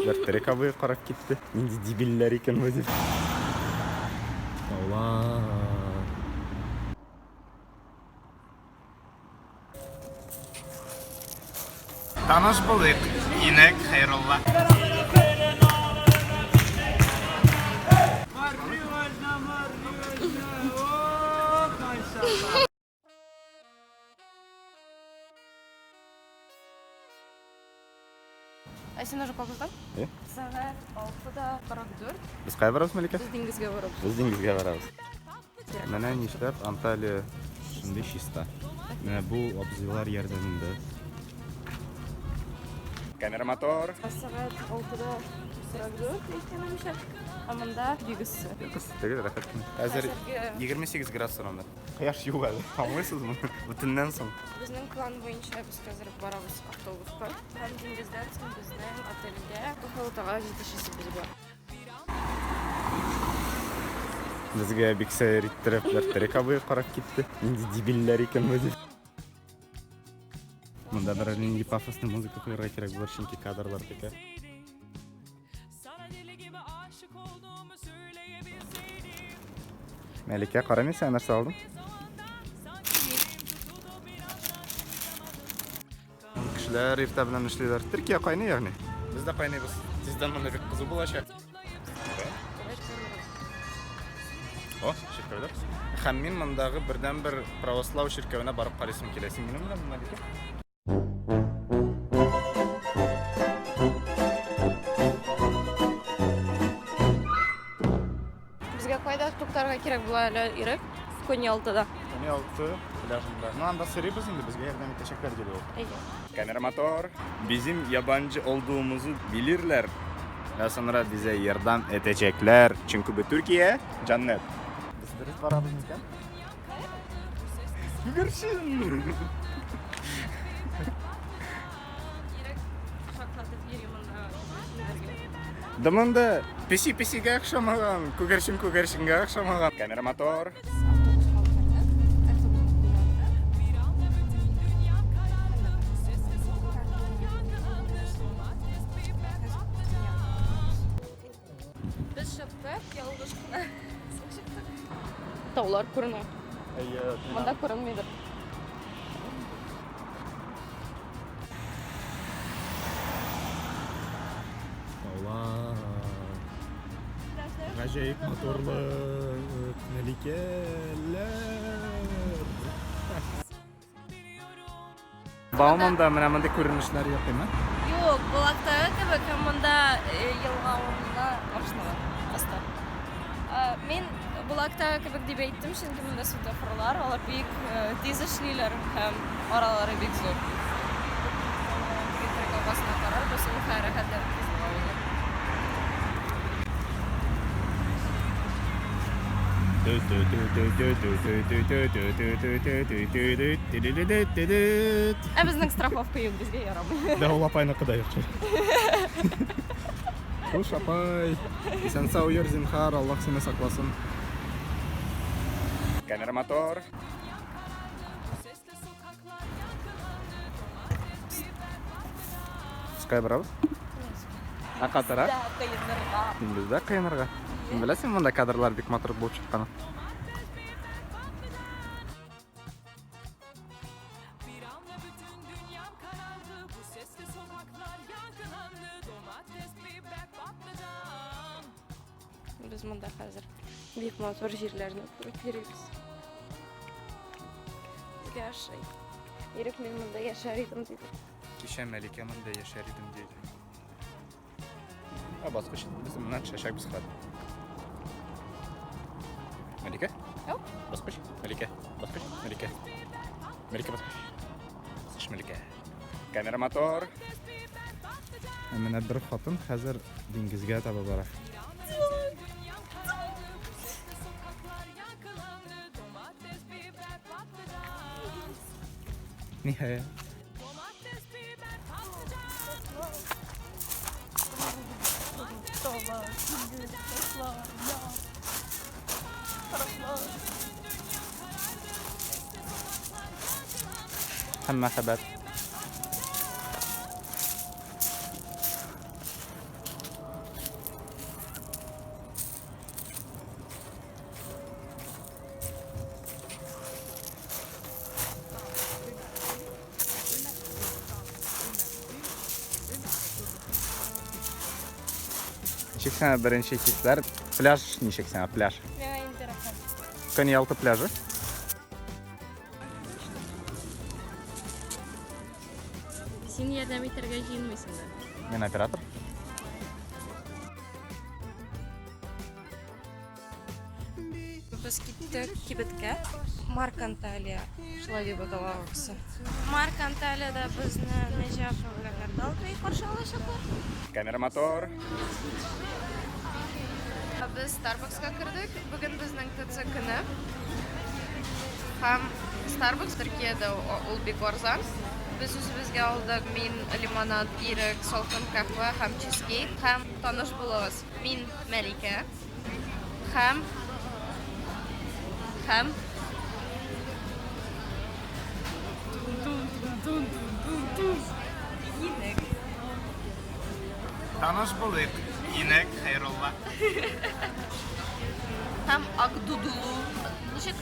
Бер терек абый карап китте. Нинди дебилләр икән бу дип. Таулар. Таныш булыйк, Инек Хәйрулла. Ә син уже кабыздың? Э? Сәгать 6:44. Без кая барабыз, Мәликә? Без диңгезгә барабыз. Без диңгезгә барабыз. Менә нишләп Анталия шундый чиста. Менә бу абзыйлар ярдәмендә. Камера мотор. Сәгать 6:44 әйткәнемчә. Ә монда бик эссе. Юк, эссе түгел, рәхәт кенә. Хәзер 28 градус анда. Кояш юк әле. Аңлыйсызмы? Бу төннән соң. Безнең план буенча без хәзер барабыз автобуска. Һәм диңгездән соң безнең отельгә Кахалтага җитешәсебез бар. Безгә бик сәер иттереп бер терек абый карап китте. Нинди дебилләр икән бу дип. Монда берәр нинди пафосный музыка куярга кирәк булыр, чөнки кадрлар текә. Мәликә, кара мин сиңа нәрсә алдым. Кешеләр иртә белән эшлиләр. Төркия кайный ягъни. Без дә кайныйбыз. Тиздән монда бик кызу булачак. О, чиркәүләр. Һәм мин мондагы бердәнбер правослау чиркәвенә барып карыйсым килә. Син минем белән, Мәликә? Безгә кайда туктарга кирәк була әле, Ирек? Коньялтыда. Коньялты пляжында. Ну, анда сорыйбыз инде, безгә ярдәм итәчәкләр дип ул. Әйе. Камера мотор. Bizim yabancı olduğumuzu bilirler. Ve sonra bize yardım edecekler. Çünkü bu Türkiye cennet. Biz дөрес барабыз микән? Күгәрчен! Ирек шаклатып йөри монда. Да монда песи песигә охшамаган, күгәрчен күгәрченгә охшамаган. Камера мотор. Без чыктык, ялгыш кына соң чыктык. Таулар күренә. Әйе, Монда күренмидер. Таулар. Гаҗәеп матурлык, мәликәләр. Бауманда менә мондый күренешләр юк, димме? Юк, Болактагы кебек һәм монда елга урынына машиналар аста. Мин Болактагы кебек дип әйттем, чөнки монда светофорлар, алар бик тиз эшлиләр һәм аралары бик зур. Теге трек алгасына карарбыз, ул хәрәкәтләнеп кызыга уза. Ә безнең страховка юк, безгә ярамый. Да ул апайныкы да юк. Хуш, апай. Исән сау йөр, зинхар, Аллаһ сине сакласын. Камера мотор. Кая барабыз? Ә катырак? Да, кыенырга. Бездә кыенырга. Беләсең, монда кадрлар бик матур булып чыккан. Без монда хәзер бик матур җирләрне күреп йөрибез. Безгә ошый. Ирек мин монда яшәр идем диде. Кичә Мәликә монда яшәр идем диде. Ә баскыч без моннан төшәчәкбез хәзер. Мәликә? Юк. Баскыч. Мәликә. Баскыч. Мәликә. Мәликә баскыч. Баскыч Мәликә. Камера мотор. Ә менә бер хатын хәзер диңгезгә таба бара. Ниһаять. Һәм мәхәббәт. Ничек сиңа беренче хисләр? Пляж ничек сиңа пляж? Миңа инде рәхәт. Коньялты пляжы. Син ярдәм итәргә җыенмыйсың да. Мин оператор. Без киттек кибеткә. Марк Анталия, шулай дип атала офисы. Марк Анталияда безне Нәҗапов белән Гардалбей каршы алачаклар. Камера мотор. Без Starbucksка кердек. Бүген безнең ТЦ көне. Һәм Starbucks Төркиядә ул бик арзан. Без үзебезгә алдык. Мин лимонад, ирек, салкын каһвә һәм чизкейк. Һәм таныш булыгыз. Мин Мәликә. Һәм һәм Инек. Таныш булыйк. Инек Хәйрулла. Һәм Ак дудулу. Ничек?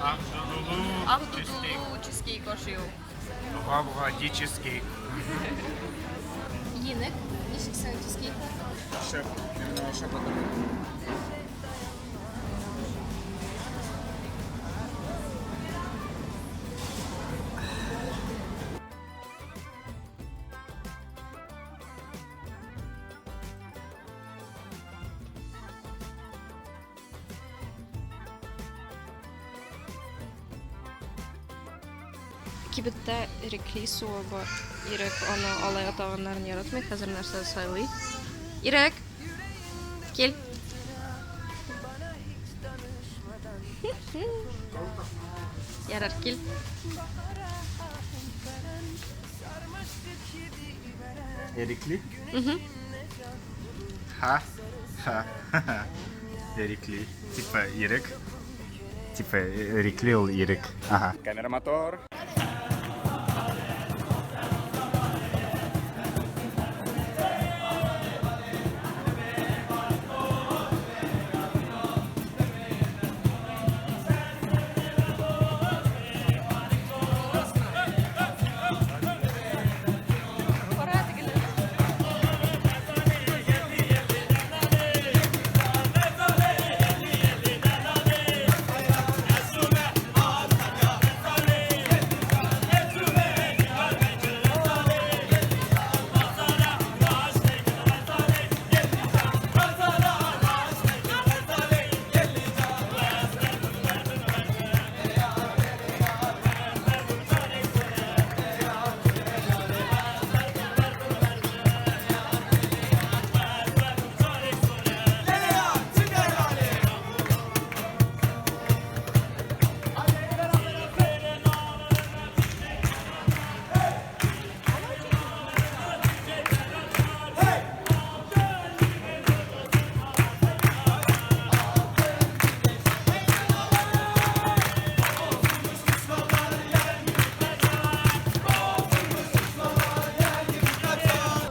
Ак дудулу. Ак дудулу чизкейк ашый ул. Гап-гади чизкейк. Инек. Ничек синең чизкейклар? Шәп. Мин шәп Кибеттә эрекли суы бар. Ирек аны алай атаганнарын яратмый, хәзер нәрсә сайлый. Ирек! Кил. Ярар, кил. Эрикли? Ха. Ха. Эрикли. Типа ирек. Типа эрикли ул ирек. Ага. Камера мотор. Кара тегеләр.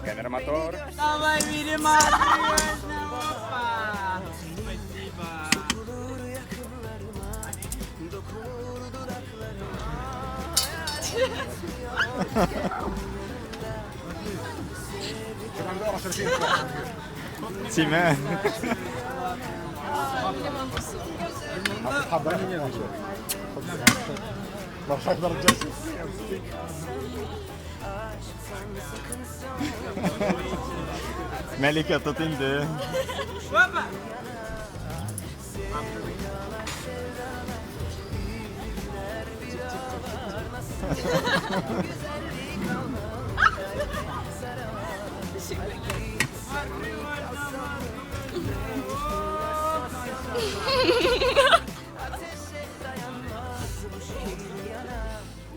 Камера мотор. Давай, Опа! Спасибо. Тимә. Мәликә тот инде. Опа!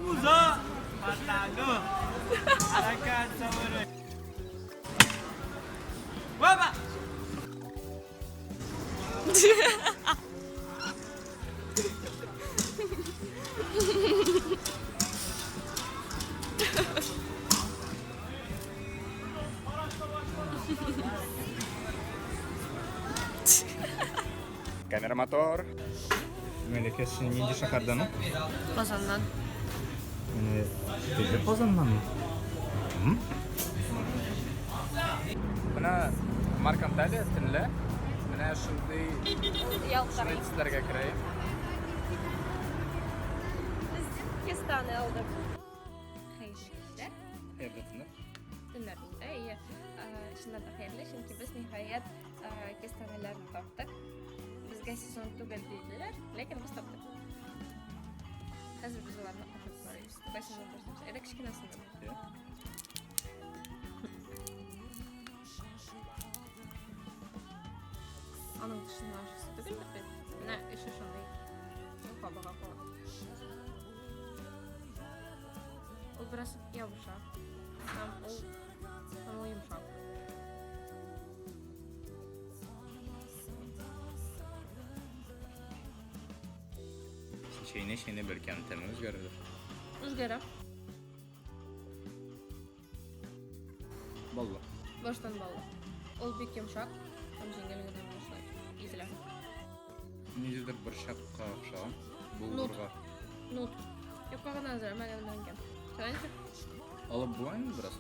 Uza! Patladı. Harakat savurur. Опа! Камера мотор. Мәликә, син нинди шәһәрдән? Казаннан. Менә теге Казаннан. Менә Марк Анталия төнлә менә шундый Ялтырый. шундый төсләргә керә. Без кестаны алдык. Хәер кичләр. Хәерле төннәр. Төннәр инде, әйе. Чыннан да хәерле, чөнки без ниһаять кестанеләрне таптык. Безгә сезон түгел диделәр, ләкин без таптык. Хәзер без аларны ашап карыйбыз. Тукай сезон башланса. Әйдә кечкенәсен. Иә. Аның тышыннан ашысы түгелдер бит. Менә эче шундый. Ул кабыга кала. Ул бераз ябыша. Һәм ул һәм ул йомшак. Чәйне чәйне бәлки аның тәме үзгәрердер. Үзгәрә. Баллы. Баштан баллы. Ул бик йомшак һәм җиңел генә менә шулай изелә. Ниндидер борчакка охшаган. Булгурга. Нут. Юкка гына әзерләмәгән икән. Сиңа ничек? Алып була инде бераз.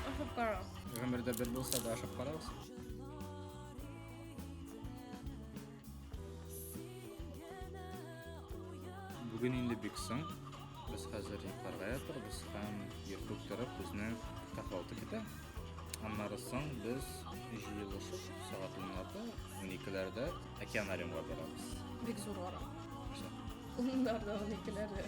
Ашап кара. Гомердә бер булса да ашап карагыз. Бүген инде бик соң. Без хәзер йокларга ятырбыз һәм иртүк торып безне кафе көтә. Аннары соң без җыелышып сәгать уннарда, уникеләрдә океанариумга барабыз. Бик зур ара. Нәрсә? Уннарда, уникеләрдә.